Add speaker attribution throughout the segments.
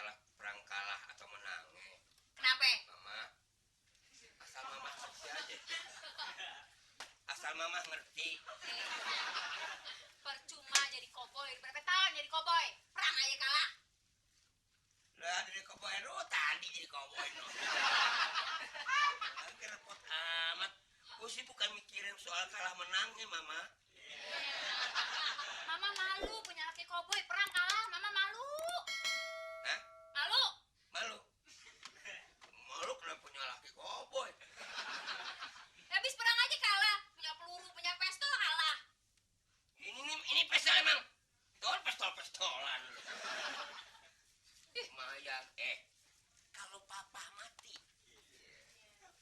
Speaker 1: masalah perang kalah atau menangnya.
Speaker 2: Kenapa?
Speaker 1: Mama, asal mama ngerti aja. Asal mama ngerti.
Speaker 2: Percuma jadi koboi, berapa tahun jadi koboi? Perang aja kalah.
Speaker 1: Lah dari koboi lu tadi jadi koboi lu. Lagi repot amat. Gue sih bukan mikirin soal kalah menangnya, Mama.
Speaker 2: Mama malu punya laki koboi, perang kalah, mama malu.
Speaker 1: Hah?
Speaker 2: Malu.
Speaker 1: Malu? Malu kenapa punya laki koboi?
Speaker 2: Habis perang aja kalah, punya peluru, punya pistol kalah.
Speaker 1: Ini pistol emang. Tuh pistol-pistolan. Lumayan. Kalau papa mati.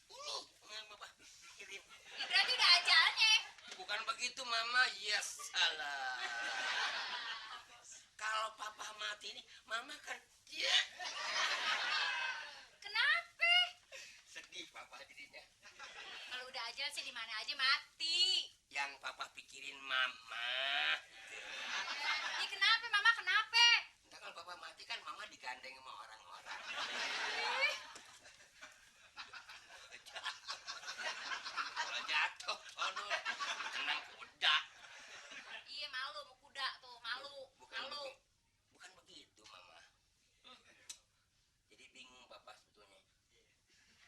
Speaker 1: Ini yang papa pikirin.
Speaker 2: Ya berarti udah ajalnya.
Speaker 1: Bukan begitu, Mama. Ya salah. Kalau papa mati ini, Mama kan ya.
Speaker 2: Kenapa?
Speaker 1: Sedih papa jadinya.
Speaker 2: Kalau udah ajal sih di mana aja mati.
Speaker 1: Yang papa pikirin Mama.
Speaker 2: Ya kenapa mama kenapa?
Speaker 1: Entah kalau papa mati kan Mama digandeng sama orang-orang. Kalau jatuh, aduh, tenang kuda.
Speaker 2: Iya malu mau kuda tuh, malu. Malu.
Speaker 1: Bukan begitu, Mama. Jadi bingung papa sebetulnya.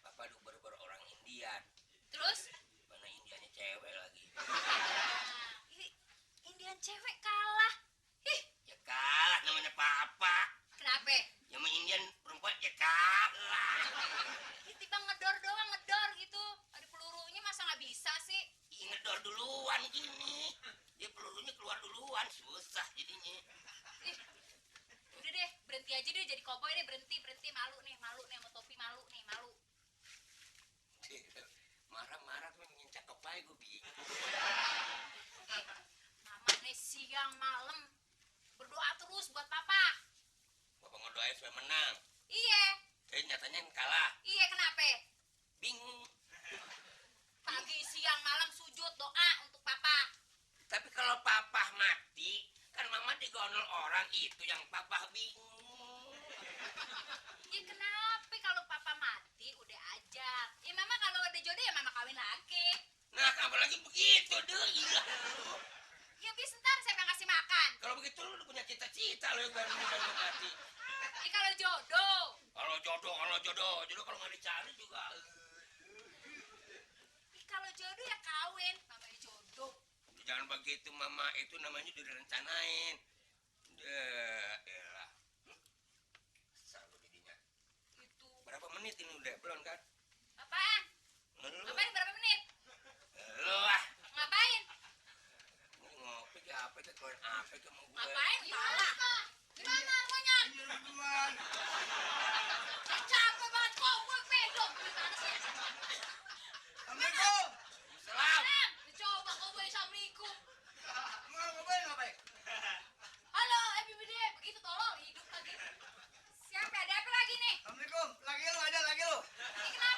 Speaker 1: Papa duber-duber orang Indian.
Speaker 2: Terus?
Speaker 1: Mana Indiannya cewek lagi.
Speaker 2: Ih, Indian cewek kalah. Ih,
Speaker 1: Ya kalah namanya papa.
Speaker 2: kenapa?
Speaker 1: Yang sama Indian perempuan ya kalah.
Speaker 2: Ih, tiba ngedor doang, ngedor gitu. Ada pelurunya masa nggak bisa sih?
Speaker 1: Ngedor duluan gini. Dia pelurunya keluar duluan, susah jadinya.
Speaker 2: Ih, udah deh, berhenti aja deh jadi koboi deh, berhenti, malu nih sama topi malu nih, malu.
Speaker 1: Marah-marah tuh nyincak kepai gue bingung.
Speaker 2: Eh, mama nih siang malam berdoa terus buat papa.
Speaker 1: Bapak ngedoain supaya menang.
Speaker 2: Iya,
Speaker 1: Nyatanya kalah.
Speaker 2: iya kenapa?
Speaker 1: Bingung.
Speaker 2: Pagi siang malam sujud doa untuk papa.
Speaker 1: Tapi kalau papa mati, kan mama digondol orang itu yang papa bingung.
Speaker 2: Ya kenapa kalau papa mati udah aja? Ya mama kalau ada jodoh ya mama kawin lagi.
Speaker 1: Nah, apalagi begitu deh, gila.
Speaker 2: Ya bis ntar siapa yang kasih makan?
Speaker 1: Kalau begitu lu udah punya cita-cita lo yang baru mati.
Speaker 2: Ya kalau jodoh.
Speaker 1: Jodoh kalau nggak dicari juga.
Speaker 2: Ya kalau jodoh ya kawin, namanya jodoh.
Speaker 1: Jangan begitu, Mama. Itu namanya udah direncanain. Elah. Salah jadinya.
Speaker 2: Itu.
Speaker 1: Berapa menit ini udah? Belum kan?
Speaker 2: Apaan?
Speaker 1: Lu.
Speaker 2: Ngapain berapa menit?
Speaker 1: Lu ah.
Speaker 2: Ngapain?
Speaker 1: Ngopi ke apa ke keluar apa ke mau gue.
Speaker 2: Ngapain? Salah. Gimana rumahnya? Capek banget kok, gue pedok. Gimana sih?
Speaker 3: Assalamualaikum.
Speaker 1: Salam.
Speaker 2: Coba kau boleh assalamualaikum.
Speaker 3: Mau ngapain?
Speaker 2: Halo, BBD. Begitu tolong hidup lagi. Siapa? Ada apa lagi nih?
Speaker 3: Assalamualaikum. Lagi lu.
Speaker 2: Ini kenapa?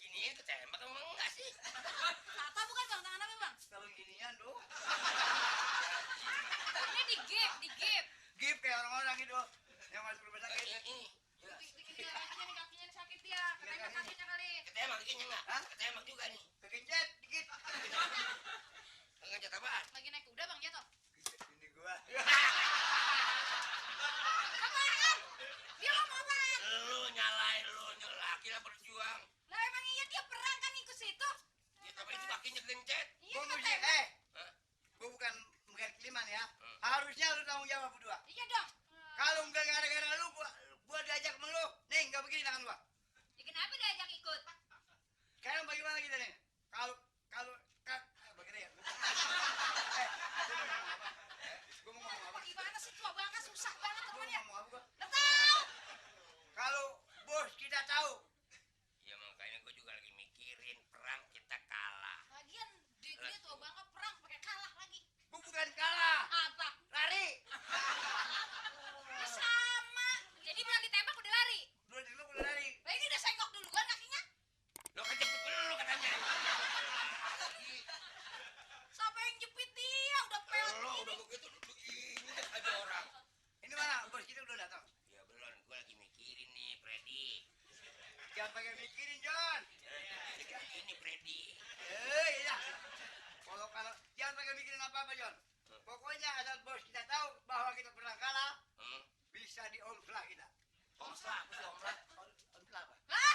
Speaker 1: gini ketembak emang enggak sih?
Speaker 2: Apa bukan bang? Tangan apa bang?
Speaker 3: Kalau ginian tuh,
Speaker 2: Ini di gip.
Speaker 3: gip kayak orang-orang itu yang masuk rumah sakit.
Speaker 1: Ini.
Speaker 2: Bikin kakinya nih sakit dia. Ketembak kakinya kali.
Speaker 1: Ketembak bikinnya enggak?
Speaker 3: Hah?
Speaker 1: Ketembak juga nih.
Speaker 3: Kegencet dikit.
Speaker 1: Ngecat apaan?
Speaker 2: Lagi naik kuda bang jatuh.
Speaker 3: Ini gua.
Speaker 2: Apaan? Dia ngomong apaan?
Speaker 1: Lu nyalain lu laki lah berjuang.
Speaker 2: Lah emang iya dia perang kan ikut situ.
Speaker 1: Ya tapi itu kakinya gencet.
Speaker 2: Iya
Speaker 3: Gua mesti,
Speaker 2: ketembak.
Speaker 1: Hah?
Speaker 3: gua bukan keliman ya. Harusnya lu tanggung jawab berdua.
Speaker 2: Iya dong.
Speaker 3: Kalau enggak gara-gara lu, gua diajak sama lu. Nih, enggak begini tangan gua.
Speaker 2: Ya kenapa diajak ikut?
Speaker 3: Sekarang bagaimana kita nih? Bagaimana ya? Gua mau ngomong apa?
Speaker 2: Gimana sih tua banget susah banget
Speaker 3: Gua mau
Speaker 2: temennya.
Speaker 3: ngomong apa gua?
Speaker 2: Udah tahu.
Speaker 3: Kalau bos kita tahu,
Speaker 1: Ya makanya gue juga lagi mikirin perang kita kalah.
Speaker 2: Lagian dia tua banget perang pakai kalah lagi.
Speaker 3: gua bukan kalah,
Speaker 2: Apa?
Speaker 3: lari.
Speaker 2: Ya sama. Jadi bilang ditembak udah lari.
Speaker 3: Dua di lu udah lari.
Speaker 2: Lah ini udah senggok duluan kakinya.
Speaker 1: Lo kejepit lu katanya.
Speaker 2: Siapa yang jepit dia? Udah peot
Speaker 1: Lo
Speaker 2: ini.
Speaker 1: udah begitu ini aja orang.
Speaker 3: Ini mana? Bos kita udah datang.
Speaker 1: Ya belum, gue lagi mikirin nih, Freddy.
Speaker 3: Jangan pakai mikirin, John.
Speaker 1: Ini Freddy.
Speaker 3: Iya. Kalau jangan pakai mikirin apa-apa, John. Pokoknya asal bos kita tahu bahwa kita pernah kalah, bisa diomslah kita.
Speaker 1: Omslah, apa sih omslah?
Speaker 3: Omslah apa?
Speaker 2: Lah.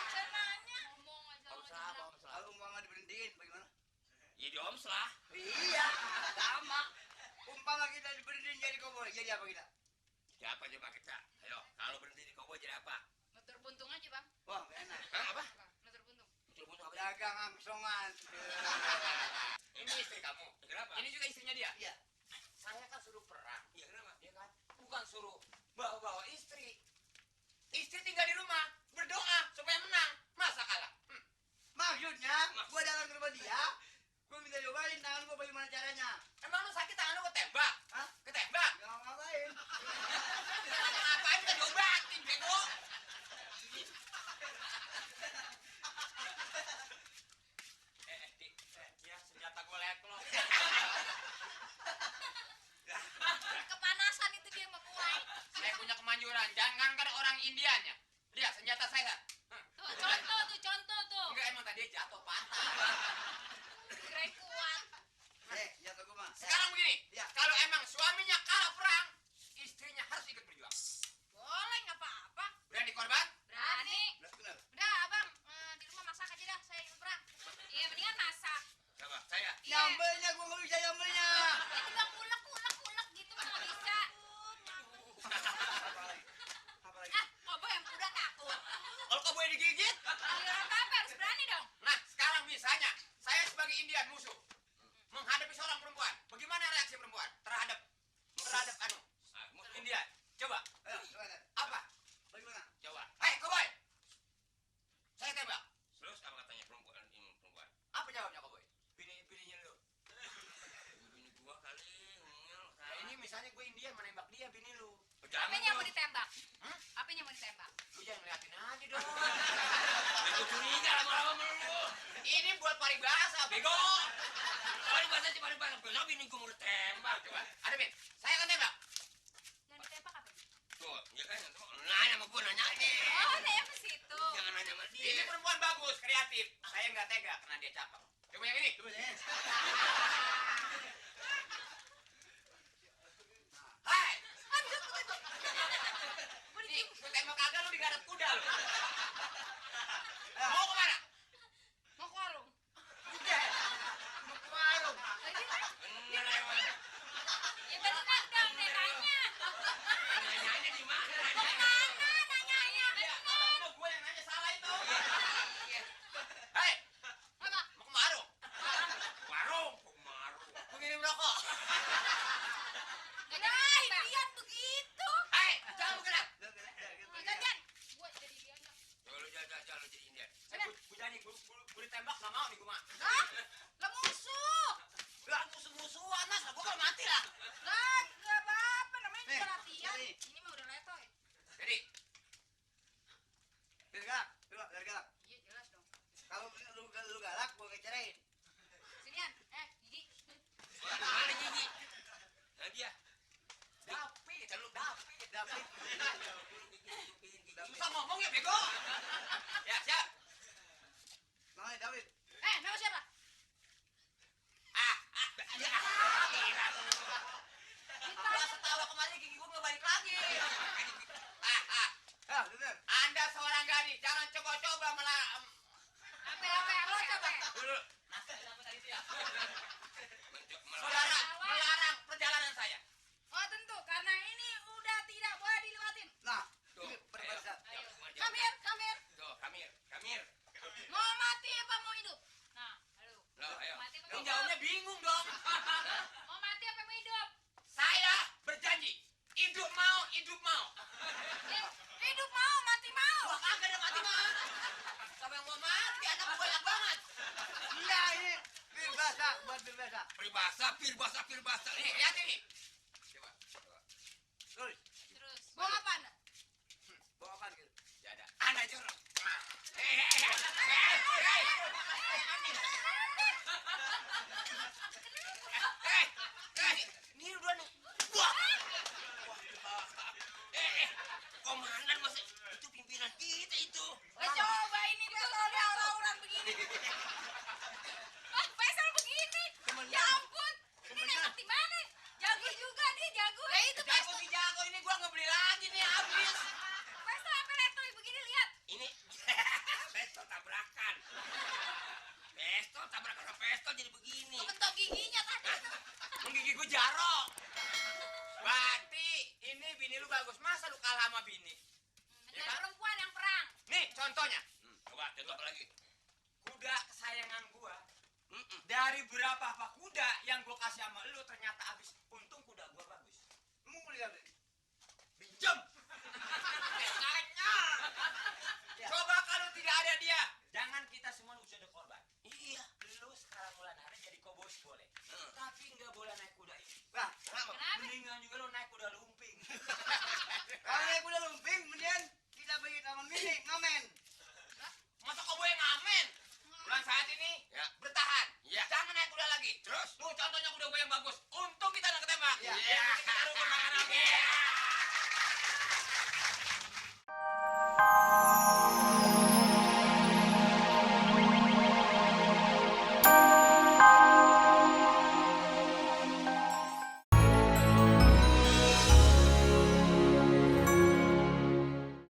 Speaker 2: Saya nanya. Ngomong aja.
Speaker 1: Omslah apa omslah?
Speaker 3: Kalau umpama diberhentiin, bagaimana?
Speaker 1: Ya di omslah.
Speaker 3: Iya, sama. Umpama kita diberhentiin jadi koboi, jadi apa kita?
Speaker 1: Siapa coba kita? Ayo, kalau berhenti di koboi jadi apa?
Speaker 2: Nutur buntung aja bang.
Speaker 3: Wah, enak.
Speaker 1: Hah, apa?
Speaker 2: Nutur buntung.
Speaker 1: Betul betul apa?
Speaker 3: Dagang angsongan.
Speaker 1: Ini istri kamu. Kenapa?
Speaker 4: Ini juga istrinya dia.
Speaker 3: Iya.
Speaker 4: Saya kan suruh perang,
Speaker 1: Iya kenapa?
Speaker 4: ya kan? Bukan suruh bawa-bawa istri. Istri tinggal di rumah, berdoa supaya menang. Masa kalah?
Speaker 3: Maksudnya, gua datang ke rumah dia, gua minta cobain tangan gua bagaimana caranya.
Speaker 4: Emang lu sakit tangan lu ketembak?
Speaker 3: Hah?
Speaker 4: Ketembak?
Speaker 3: Nggak ngapain.
Speaker 4: Ngapain udah diobatin, bego? Dik, ya senjata gue leklok.
Speaker 2: Kepanasan itu dia mau kuai.
Speaker 4: Saya punya kemanjuran, jangan kan orang Indianya. Lihat senjata saya.
Speaker 2: Tuh contoh tuh.
Speaker 4: Enggak, emang tadi jatuh patah.
Speaker 2: Kirain kuat.
Speaker 3: Jatuh gua mah.
Speaker 4: Sekarang begini,
Speaker 3: Ya.
Speaker 4: kalau emang suaminya kalah perang, istrinya harus ikut berjuang.
Speaker 2: Boleh nggak apa-apa.
Speaker 4: Berani korban?
Speaker 2: Berani.
Speaker 3: Benar.
Speaker 2: Udah abang di rumah masak aja dah. Saya ikut perang. Iya mendingan masak.
Speaker 1: Siapa? Saya.
Speaker 2: Iya.
Speaker 3: Nyambelnya gua nggak bisa nyambelnya.
Speaker 2: Ini bang ulek gitu mah nggak bisa.
Speaker 3: Apalagi? Apalagi?
Speaker 2: Kobo yang udah takut.
Speaker 4: Kalau kau boleh digigit?
Speaker 2: Giliran apa harus berani dong.
Speaker 4: Nah, sekarang misalnya, saya sebagai Indian musuh, menghadapi seorang perempuan, bagaimana reaksi perempuan terhadap Indian? Coba,
Speaker 3: Ayo, coba deh.
Speaker 4: apa?
Speaker 3: Bagaimana?
Speaker 1: Coba.
Speaker 4: Hei, cowboy! Saya tembak.
Speaker 1: Terus apa katanya perempuan ini perempuan?
Speaker 4: Apa jawabnya, cowboy?
Speaker 1: Bini-bininya lu. Bini gua kali ngomongnya.
Speaker 4: Nah, ini misalnya gue Indian menembak dia, bini lu.
Speaker 1: Jangan
Speaker 2: Apanya mau
Speaker 1: dong.
Speaker 2: ditembak?
Speaker 4: Hah?
Speaker 2: Apanya mau ditembak?
Speaker 4: Lu jangan ngeliatin aja dong.
Speaker 1: Gue curiga lama-lama sama lu.
Speaker 4: Ini buat paribasa, bego.
Speaker 1: Paling bahasa cuma bahasa. Besok bini gua mau ditembak. Coba.
Speaker 4: Ada, Bin. Saya akan tembak.
Speaker 2: Yang ditembak apa?
Speaker 1: Tuh, ya kan? Tuh, nanya sama gua nanya aja.
Speaker 2: Oh, saya ke situ.
Speaker 1: Jangan nanya sama
Speaker 4: Ini
Speaker 1: dia.
Speaker 4: perempuan bagus, kreatif. Saya nggak tega karena dia cakep. Coba yang ini.
Speaker 3: Coba deh.
Speaker 4: Hai!
Speaker 2: Mau
Speaker 4: Nih,
Speaker 2: dicium.
Speaker 4: gue tembak kagak lu digarap kuda lu.
Speaker 3: Ah.
Speaker 4: Mau kemana?
Speaker 2: Mau ke warung.
Speaker 3: Udah. Mau ke warung.
Speaker 2: Lagi
Speaker 1: Bener emang.
Speaker 2: ya benar dong nanya.
Speaker 1: Nanyanya di mana?
Speaker 2: Mau kemana nanyanya?
Speaker 4: Ya,
Speaker 2: Benar.
Speaker 4: mau gue yang nanya salah itu. Hei,
Speaker 2: Apa?
Speaker 4: mau ke warung?
Speaker 1: Warung. Warung.
Speaker 4: Gue ngirim rokok.
Speaker 2: Gak jadi Indian begitu.
Speaker 4: Hei, jangan bergerak.
Speaker 2: Jangan. Gua jadi dia enggak.
Speaker 1: Coba lu jalan lu jadi Indian.
Speaker 4: Gue janji, gue ditembak nggak mau nih gue mah.
Speaker 2: Hah? Lah musuh.
Speaker 4: Lah musuh-musuhan mas, gue kalau mati lah.
Speaker 2: Lah enggak apa-apa namanya
Speaker 3: Nih,
Speaker 2: juga latihan.
Speaker 3: nih.
Speaker 2: Ini mah udah letoy.
Speaker 4: Jadi,
Speaker 3: Bergerak. Coba, bergerak.
Speaker 2: Iya jelas dong.
Speaker 4: ngomong ya bego. Ya siap.
Speaker 3: Namanya David.
Speaker 2: Nama siapa?
Speaker 1: Ya, gila lu.
Speaker 4: Gua setawa kemarin gigi gua nggak balik lagi.
Speaker 3: Bener.
Speaker 4: Anda seorang gadis, jangan coba-coba
Speaker 2: Apa lo coba?
Speaker 4: dulu. Nasi apa tadi itu ya?
Speaker 1: Melarang.
Speaker 4: Saudara melarang perjalanan saya.
Speaker 2: Oh tentu, karena ini udah tidak boleh dilewatin.
Speaker 3: Nah,
Speaker 1: Tuh,
Speaker 3: ini
Speaker 1: ayo.
Speaker 3: perbatasan.
Speaker 2: Ayo, come here.
Speaker 1: Tuh, Kamir.
Speaker 2: Mau mati apa mau hidup? Nah, aduh.
Speaker 1: Loh, ayo.
Speaker 2: Mati apa
Speaker 4: Ini
Speaker 2: mau hidup?
Speaker 4: jawabnya bingung dong.
Speaker 2: Mau mati apa mau hidup?
Speaker 4: Saya berjanji, hidup mau.
Speaker 2: Hidup mau, mati mau.
Speaker 4: Wah, kagak ada mati mah. Siapa yang mau mati? Anak gua banyak banget.
Speaker 3: Iya, ini berbahasa, buat berbahasa.
Speaker 1: Pirbasa.
Speaker 4: Nih, lihat ini.
Speaker 1: Coba.
Speaker 3: Terus,
Speaker 2: Terus. Mau apa anda?
Speaker 3: bawa apaan gitu?
Speaker 1: Ya ada. Anda jorok.
Speaker 4: Ini udah nih.
Speaker 1: Wah. Komandan masa itu pimpinan kita itu.
Speaker 2: Coba ini Faisal dia orang begini. Faisal begini. Ya ampun. Ini nembak di mana? Jago juga dia, jago. Ya itu Faisal.
Speaker 4: Jago ini gua nggak beli lagi nih habis.
Speaker 2: Faisal apa leto begini lihat.
Speaker 1: Ini pistol tabrakan sama pistol jadi begini.
Speaker 2: Ketok giginya tadi.
Speaker 4: Menggigi gua jarok. Berarti ini bini lu bagus. Masa lu kalah sama bini?
Speaker 2: Mencari perempuan yang perang.
Speaker 4: Nih contohnya.
Speaker 1: Coba contoh apa lagi?
Speaker 4: Kuda kesayangan gua.
Speaker 1: Mm-mm.
Speaker 4: Dari berapa kuda yang gua kasih sama lu ternyata habis. Untung kuda gua bagus.
Speaker 3: Lu mau lihat ini?
Speaker 4: Pinjam. Coba kalau tidak ada dia, jangan kita semua usah ada korban.
Speaker 1: Iya.
Speaker 4: Lu sekarang mulai hari jadi kobos boleh, tapi nggak boleh naik kuda ini.
Speaker 3: Nah,
Speaker 1: Kenapa?
Speaker 2: Kenapa?
Speaker 4: Mendingan juga lu naik kuda lumping.
Speaker 3: kalau naik kuda lumping, kemudian kita pergi taman mini, ngamen.